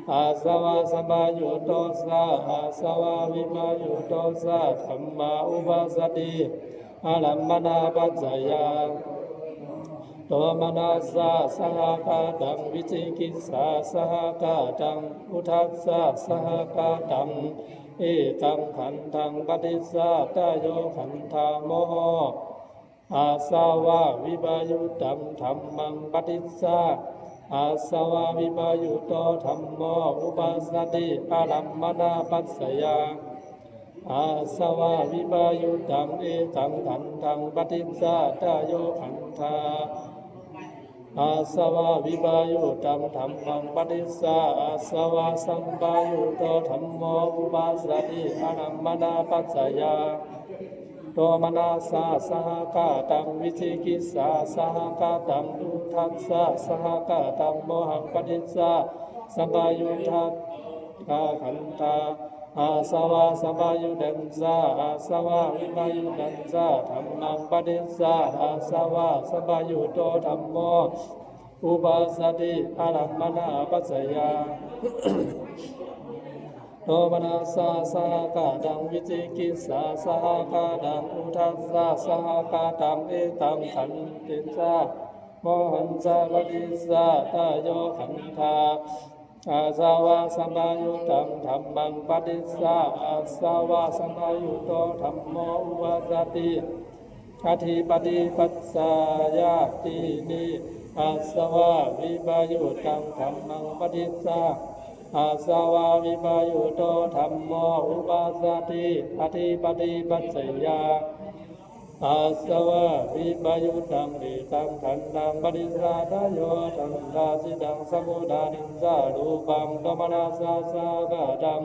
āsavasampayutto ca āsavavippayutto ca dhammā uppajjati ārammaṇapaccayā domanassasahagatā vicikicchāsahagatā uddhassasahagataṃ ekaṃ khandhaṃ paṭicca tayo khandhā moho āsavavippayuttaṃ dhammaṃ paṭicca Āsavā vipayutto dhammo uppajjati ārammaṇapaccayā āsavā vipayuttaṃ ekaṃ khandhaṃ paṭicca tayo khandhā. Āsavā vipayuttaṃ dhammaṃ paṭicca āsavā sampayutto dhammo uppajjati ārammaṇapaccayā domanassa sahagataṃ vicikicchā sahagataṃ uddhassa sahagataṃ mohaṃ paṭicca sampayuttā khandhā. Āsavā sampayuttañca āsavā vipayuttañca dhammaṃ paṭicca āsavā sampayutto dhammo uppajjati ārammaṇapaccayā domanassa sahagataṃ vicikicchā sahagataṃ uddhassa sahagataṃ ekaṃ khandhañca mohañca paṭicca tayo khandhā. Āsavā sampayuttaṃ dhammaṃ paṭicca āsavā sampayutto dhammo uppajjati atthi paṭipaccayātīti. Āsavā vipayuttaṃ dhammaṃ paṭicca āsavā vipayutto dhammo uppajjati atthi paṭipaccayā āsavā vipayuttaṃ ekaṃ khandhaṃ paṭicca tayo khandhā. Cittaṃ samudānañca rūpaṃ domanassa sahagataṃ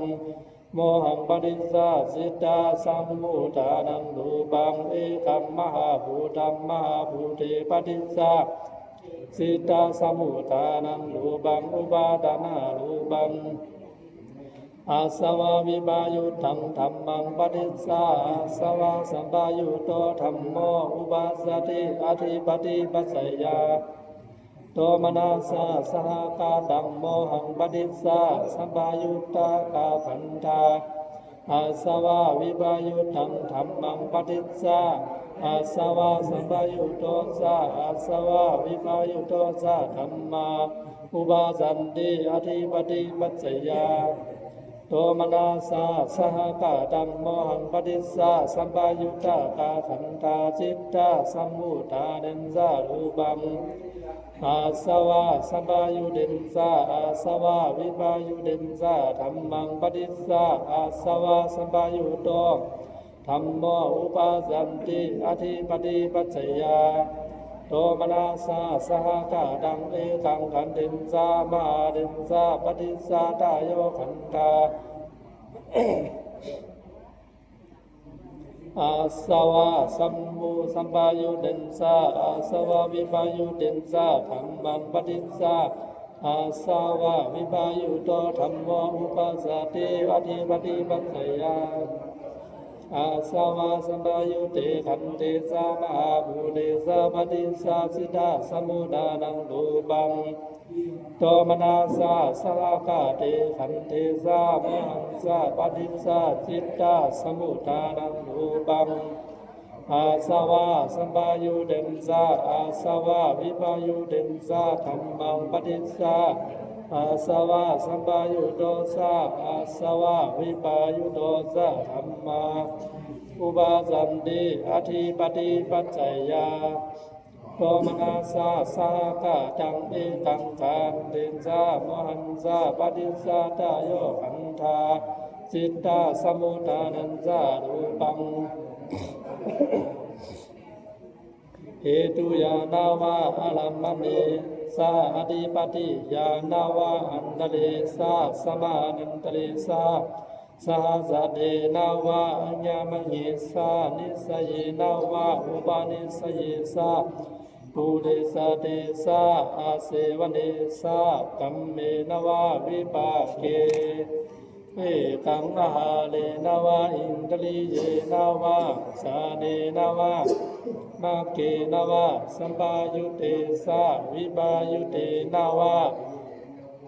mohaṃ paṭicca cittasamudānaṃ rūpaṃ ekaṃ mahābhūtaṃ mahābhūte paṭicca cittasamudānaṃ rūpaṃ uppādānarūpaṃ āsavā vipayuttaṃ dhammaṃ paṭicca āsavā sampayutto dhammo uppajjati atthi paṭipaccayā domanassa sahagataṃ mohaṃ paṭicca sampayuttakā khandhā. Āsavā vipayuttaṃ dhammaṃ paṭicca āsavā sampayutto ca āsavā vipayutto ca dhammā uppajjanti atthi paṭipaccayā domanassa sahagataṃ mohaṃ paṭicca sampayuttakā khandhā. Cittasamudānañca rūpaṃ āsavā sampayuttañca āsavā vipayuttañca dhammaṃ paṭicca āsavā sampayutto dhammo uppajjanti atthi paṭipaccayā domanassa sahagataṃ ekaṃ khandhañca mahārañca paṭicca tayo khandhā. Āsavā sammu sampayuttañca āsavā vipayuttañca dhammaṃ paṭicca āsavā vipayutto dhammo uppajjati atthi paṭipaccayā āsavā sampayutte khandhe ca mahābhūte ca paṭicca cittasamudānaṃ rūpaṃ domanassa sahagate khandhe ca mohañca paṭicca cittasamudānaṃ rūpaṃ āsavā sampayuttañca āsavā vipayuttañca dhammaṃ paṭicca āsavā sampayutto ca āsavā vipayutto ca dhammā uppajjanti atthi paṭipaccayā domanassa sahagataṃ ekaṃ khandhañca mohañca paṭicca tayo khandhā. Cittasamudānañca rūpaṃ hetuyā nāva ārammaṇe sā adhipatiyā nāva antare sā samānantare sā sahajāte nāva aññamaññe sā nissayena vā upanissayena sā purejāte sā āsevane sā kammena vā vipāke ekaṃ āhārena vā indriyena vā jhānena vā maggena vā sampayutte sā vipayuttena vā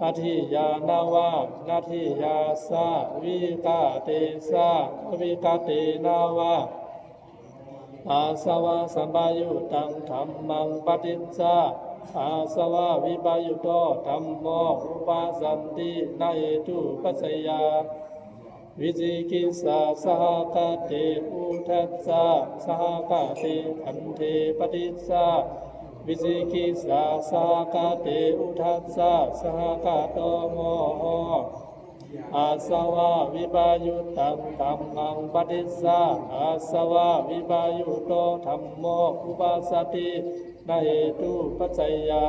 atthiyā nāva natthiyā sā vigatena sā avigatena vā āsavā sampayuttaṃ dhammaṃ paṭicca āsavā vipayutto dhammo uppajjanti na hetupaccayā vicikicchā sahagate uddhacca sahagate khandhe paṭicca Vicikicchāsahagatena uddhasahagatena mohenāsavā vippayuttaṃ dhammaṃ paṭicca asavā vippayutto dhammo uppajjati. Na hetupaccayā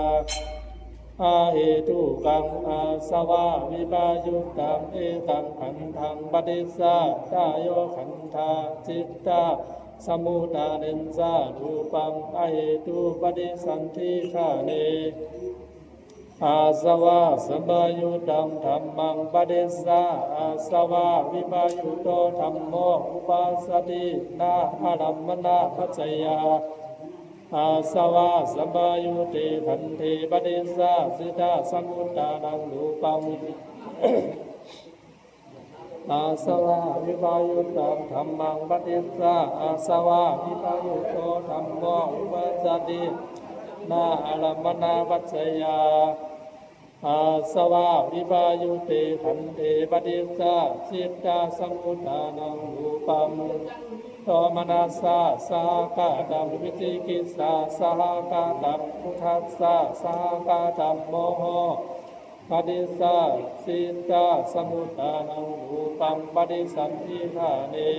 ahetukaṃ asavā vippayuttaṃ ekaṃ khandhaṃ paṭicca tayo khandhā cittasamutthiñca rūpaṃ ahesupaṭisandhigāne asavā sampayuttaṃ dhammaṃ paṭicca asavā vippayutto dhammo uppajjati. Na ārammaṇapaccayā asavā sampayutte khandhe paṭicca cittasamutthiñca rūpaṃ asavā vippayuttaṃ dhammaṃ paṭicca asavā vippayutto dhammo uppajjati. Na ārammaṇapaccayā asavā vippayutte khandhe paṭicca cittasamutthiñca rūpaṃ domanassasahagataṃ vicikicchāsahagataṃ uddhasahagatā moha paṭicca cittasamutthiñca rūpaṃ paṭisandhigāne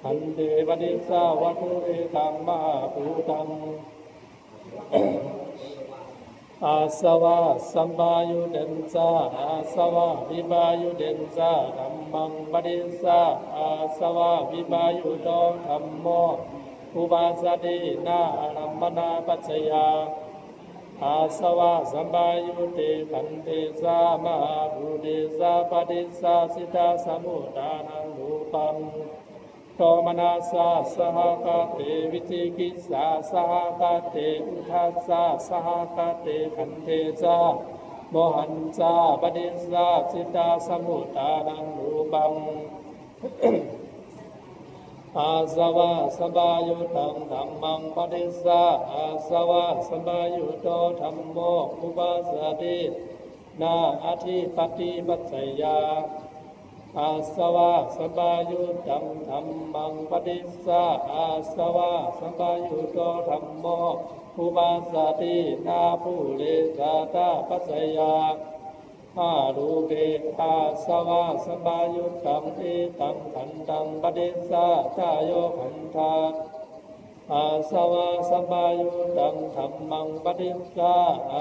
khandhe paṭicca vatthu ekaṃ mahābhūtaṃ asavā sampayutteñca asavā vippayutteñca dhammaṃ paṭicca asavā vippayutto dhammo uppajjati. Na ārammaṇapaccayā asavā sampayutte khandhe samahābhūte paṭicca cittasamutthiñca rūpaṃ domanassasahagatā vicikicchāsahagatā uddhasahagatā khandhe ca mohañca paṭicca cittasamutthiñca rūpaṃ asavā sampayuttaṃ dhammaṃ paṭicca asavā sampayutto dhammo uppajjati. Na ādhipatipaccayā asavā sampayuttaṃ dhammaṃ paṭicca asavā sampayutto dhammo uppajjati. Na purejātapaccayā arūpe asavā sampayuttaṃ ekaṃ khandhaṃ paṭicca tayo khandhā asavā sampayuttaṃ dhammaṃ paṭicca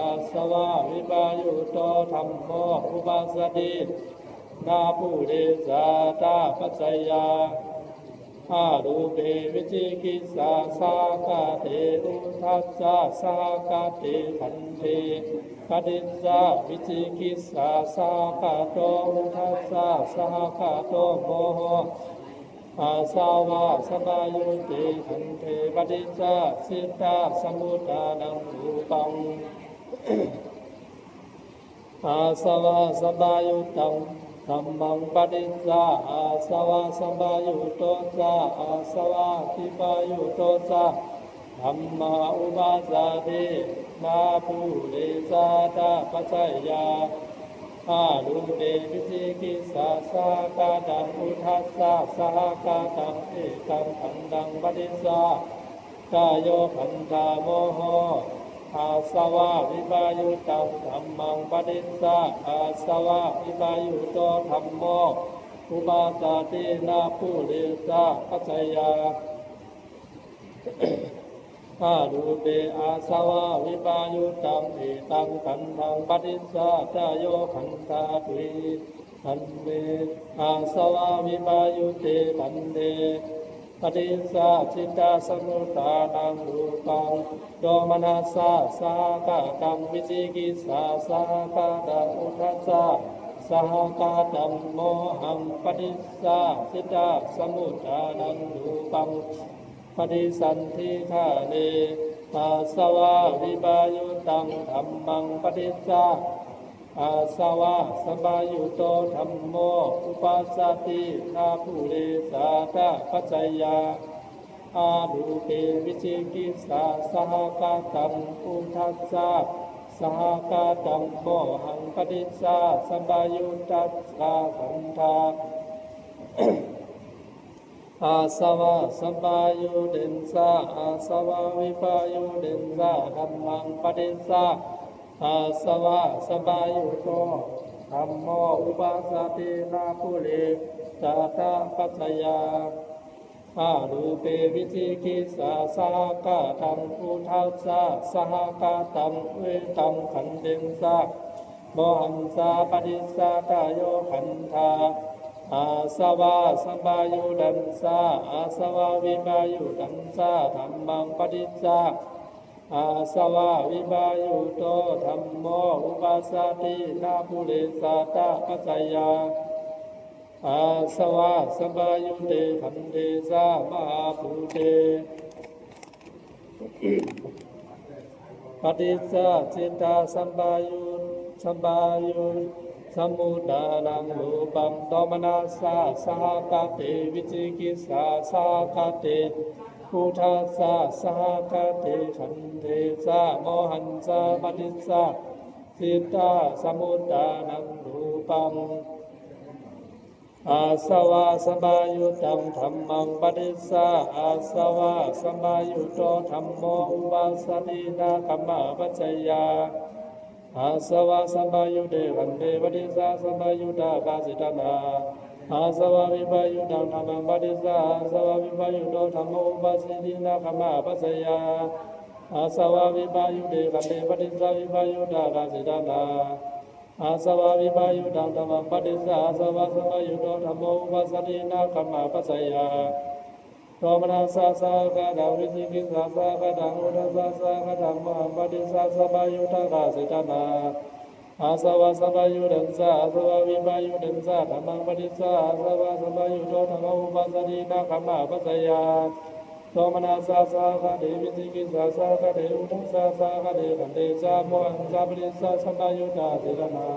asavā vippayutto dhammo uppajjati. Na purejātapaccayā arūpe vicikicchāsahagatā uddhasahagatā khandhe paṭicca vicikicchāsahagato uddhasahagato moha asavā sampayutte khandhe paṭicca cittasamutthiñca rūpaṃ asavā sampayuttaṃ dhammaṃ paṭicca asavā sampayutto ca asavā vippayutto ca dhammā uppajjati. Na purejātapaccayā arūpe vicikicchāsahagataṃ uddhasahagataṃ ekaṃ khandhaṃ paṭicca tayo khandhā moha asavā vippayuttaṃ dhammaṃ paṭicca asavā vippayutto dhammo uppajjati. Na purejātapaccayā arūpe asavā vippayuttaṃ ekaṃ khandhaṃ paṭicca tayo khandhā dvindhamme asavā vippayutte khandhe paṭicca cittasamutthiñca rūpaṃ domanassasahagatā vicikicchāsahagatā uddhasahagatā mohaṃ paṭicca cittasamutthiñca rūpaṃ paṭisandhigāne asavā vippayuttaṃ dhammaṃ paṭicca asavā sampayutto dhammo uppajjati. Na purejātapaccayā arūpe vicikicchāsahagataṃ uddhasahagataṃ mohaṃ paṭicca sampayuttassa khandhā Āsavasampayuttassa āsavavippayuttassa dhammaṃ paṭissa āsavasampayutto dhammo uppajjati na pure jhātapaccayā arūpe vicikicchāsahagatā phuṭṭhāsahagatā uddhaṃ khanthassa mohaṃ ca paṭicchadāyo khandhā. Āsavasampayuttassa āsavavippayuttassa dhammaṃ paṭissa āsavavippayutto dhammo uppajjati na pure jhātapaccayā āsavasampayutte khandhe ca mahābhūte paṭicca cittasampayuttā sampayuttā samuṭṭhānaṃ rūpaṃ domanassa sahagate vicikicchāsahagate phuṭṭhāsahagate khandhe ca mohaṃ ca paṭicca cittasamuṭṭhānaṃ rūpaṃ āsavasampayuttaṃ dhammaṃ paṭissa āsavasampayutto dhammo uppajjati na kammapaccayā āsavasampayutte khandhe paṭiccasampayuttā kāsi taṇhā āsavavippayuttaṃ dhammaṃ paṭissa āsavavippayutto dhammo uppajjati na kammapaccayā āsavavippayutte khandhe paṭiccavippayuttā kāsi taṇhā āsavavippayuttaṃ dhammaṃ paṭissa āsavasampayutto dhammo uppajjati na kammapaccayā domanassasahagatā vicikicchāsahagatā uddhasahagatā mohaṃ paṭiccasampayuttā kāsi taṇhā āsavasampayuttassa āsavavippayuttassa dhammaṃ paṭissa āsavasampayutto dhammo uppajjati na kammapaccayā domanassasahagatā vicikicchāsahagatā uddhasahagatā khandhe ca mohaṃ ca paṭiccasampayuttā kāsi taṇhā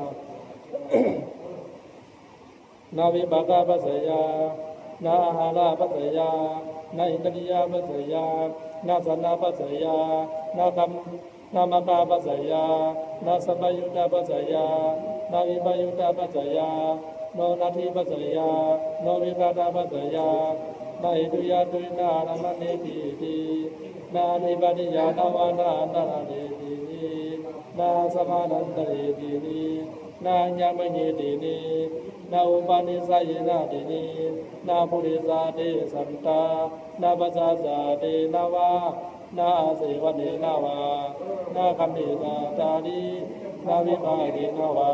na vipākapaccayā na āhārapaccayā na indriyapaccayā na jhānapaccayā na kam na maggappaccayā na sampayuttapaccayā na vippayuttapaccayā no natthi paccayā no vighatapaccayā na hetuyā tuhi na ārammaṇepihi na adhipatiyā na va na antaradhāneti na asamaṇantaredheti na aññamaññeti na upanissayena na purejāte sattā na pajāyāti na va na āsevanena va na kammeyyācari na vipākena va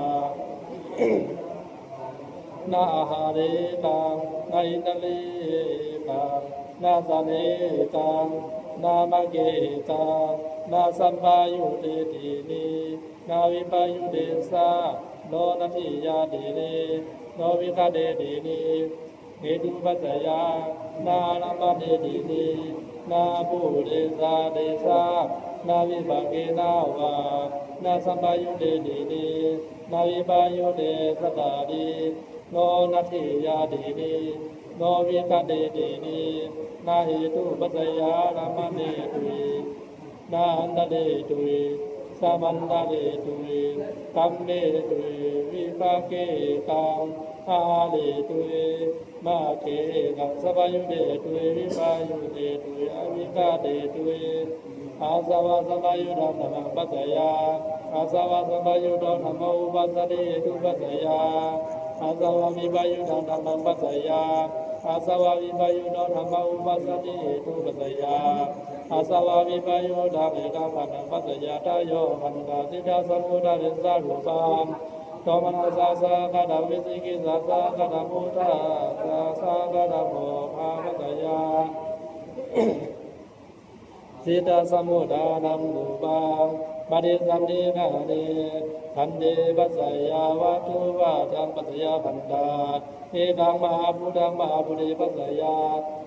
na āhāretaṃ na indriyetaṃ na jhānetaṃ na maggetaṃ na sampayutteti na vippayuttassa no natthiyati no vighateti hetūpaccayā na ārammaṇeti na purejāti na vipākena va na sampayutteti na vippayuttacchati no natthiyati no vighateti na hetūpaccayā ārammaṇetui na antaretui samantaretui kammetui vipākekaṃ āhāretui maggekaṃ sampayuttetui vippayuttetui avighatetui āsavasampayuttaṃ dhammaṃ paccayā āsavasampayutto dhammo uppajjati hetūpaccayā āsavavippayuttaṃ dhammaṃ paccayā āsavavippayutto dhammo uppajjati hetūpaccayā āsavavippayuttaṃ ekaṃ khandhaṃ paccayā ṭhāyo khandhā cittasamudāyassa rūpaṃ domanassasahagatā vicikicchāsahagatā phuṭṭhāsasahagatā mohapaccayā cittasamudānaṃ rūpaṃ paṭissaddhikkhane khandhe paccayā vatthūpasamāyā khandhā ekaṃ mahābhūtaṃ mahābhūte paccayā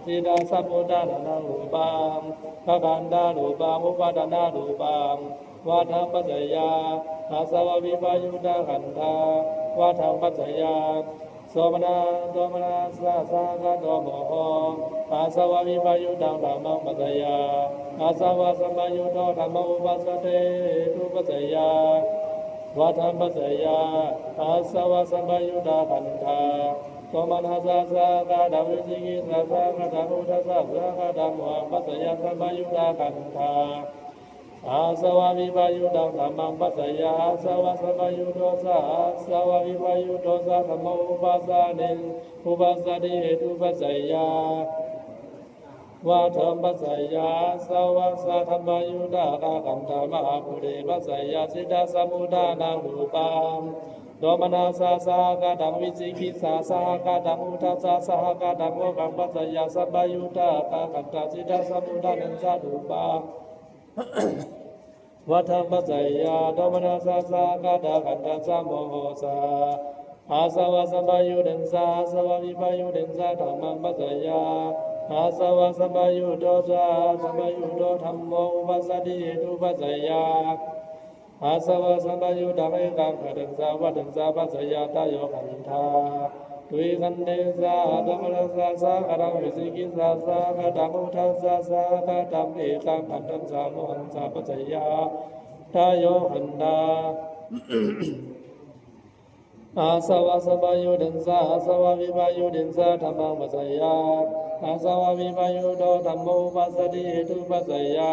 cittasamudānānaṃ rūpaṃ khandharūpaṃ uppādānarūpaṃ vataṃ paccayā āsavavippayuttā khandhā vataṃ paccayā somana domanassasahagatā moho āsavavippayuttaṃ dhammaṃ paccayā āsavasampayutto dhammo uppajjati hetūpaccayā vataṃ paccayā āsavasampayuttā khandhā Domanassa sahagatā vicikicchāsahagatā uddhassa sahagatā mohaṃ pajjeyya sampayuttakhandhā. Āsavavippayogaṃ dhammaṃ pajjeyya āsavasampayutto ca āsavavippayogā ca dhammo uppajjati uppajjati hetupajjeyya vatthumpajjeyya āsavassa dhammasahagatā khandhā mahābhūte pajjeyya cittasamuddānaṃ rūpaṃ domanassa sahagataṃ vicikicchāsahagataṃ uddhassa sahagataṃ mohaṃ pajjeyya sampayuttakhandhā cittasamuddānañca rūpaṃ vatthumpajjeyya domanassa sahagatā khandhassa moho ca āsavasampayuttañca āsavavippayuttañca dhammaṃ pajjeyya āsavasampayutto ca āsavasampayutto dhammo uppajjati hetupajjeyya āsavasampayuttaṃ ekaṃ ghātañca vattañca pajjeyya tayo khandhā dvikhandhe ca domanassa sahagataṃ vicikicchāsahagataṃ uddhassa sahagataṃ ekaṃ khandhañca mohañca pajjeyya tayo khandhā āsavasampayuttañca āsavavippayuttañca dhammaṃ pajjeyya āsavavippayutto dhammo uppajjati hetupajjeyya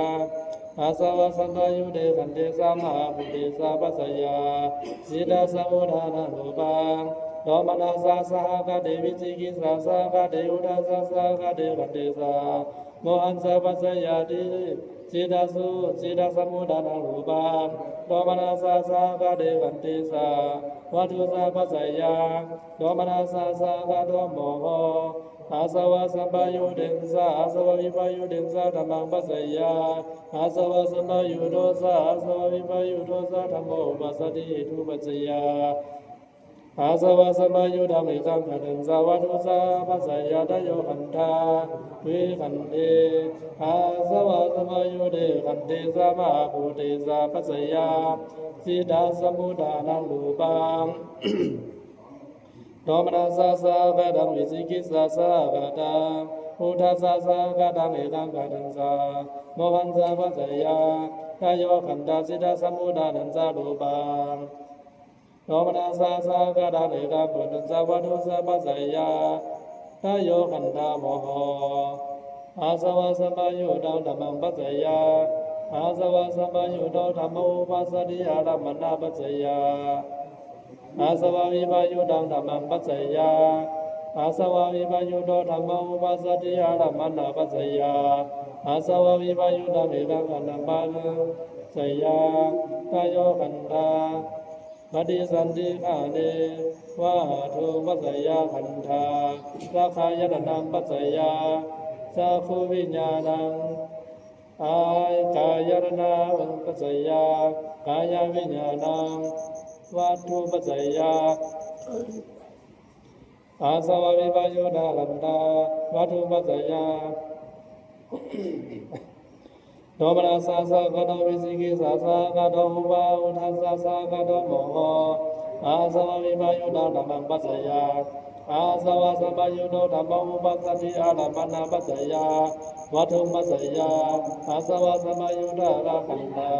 āsavasampayutte khandhe ca mahābhūte ca pajjeyya cittasamuddānaṃ rūpaṃ domanassa sahagate vicikicchāsahagate uddhassa sahagate khandhe ca mohañca pajjeyya ti cittasu cittasamuddānaṃ rūpaṃ domanassa sahagate khandhe ca vatthu ca pajjeyya domanassa sahagato moho āsavasampayuttañca āsavavippayuttañca dhammaṃ pajjeyya āsavasampayutto ca āsavavippayutto ca dhammo uppajjati hetupajjeyya āsavasampayuttaṃ ekaṃ ghātañca vatthu ca pajjeyya tayo khandhā dvikhandhe āsavasampayutte khandhe ca mahābhūte ca pajjeyya cittasamuddānaṃ rūpaṃ domanassa sahagataṃ vicikicchāsahagataṃ uddhassa sahagataṃ ekaṃ ghātañca mohañca pajjeyya tayo khandhā cittasamuddānañca rūpaṃ domanassa sahagataṃ ekaṃ ghātañca vatthu ca pajjeyya tayo khandhā moho āsavasampayuttaṃ dhammaṃ pajjeyya āsavasampayutto dhammo uppajjati ārammaṇapajjeyya āsavavippayuttaṃ dhammaṃ pajjeyya āsavavippayutto dhammo uppajjati ārammaṇapajjeyya āsavavippayuttaṃ ekaṃ ghātaṃ pajjeyya tayo khandhā paṭisandhikāle vatthuṃ pajjeyya khandhā rakkhayatanam pajjeyya cakkhuviññāṇaṃ āyatanaṃ pajjeyya kāyaviññāṇaṃ vatthuṃ pajjeyya āsavavippayuttā khandhā vatthuṃ pajjeyya domanassa sahagato vicikicchāsahagato uddhassa sahagato moho āsavavippayuttaṃ dhammaṃ pajjeyya āsavasampayutto dhammo uppajjati ārammaṇapajjeyya vatthuṃ pajjeyya āsavasampayuttakhandhā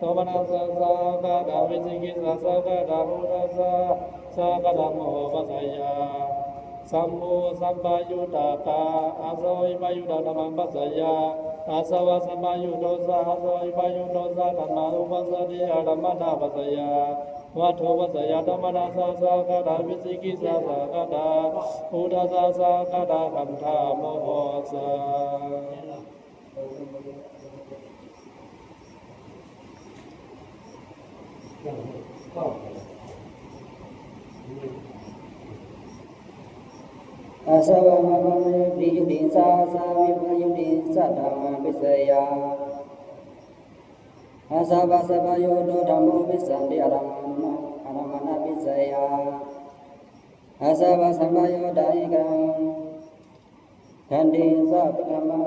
domanassa sahagataṃ vicikicchāsahagataṃ uddhassa sahagataṃ mohaṃ pajjeyya sammusampayuttakā āsavavippayuttaṃ dhammaṃ pajjeyya āsavasampayutto ca āsavavippayutto ca dhammo uppajjati ārammaṇapajjeyya vatthuṃ pajjeyya domanassa sahagatā vicikicchāsahagatā uddhassa sahagatā khandhā moho ca āsavasampayuttā vicikicchā āsavavippayuttā ca dhammaṃ pajjeyya āsavasampayutto dhammo uppajjati ārammaṇapajjeyya āsavasampayuttaṃ ekaṃ ghātañca dhammaṃ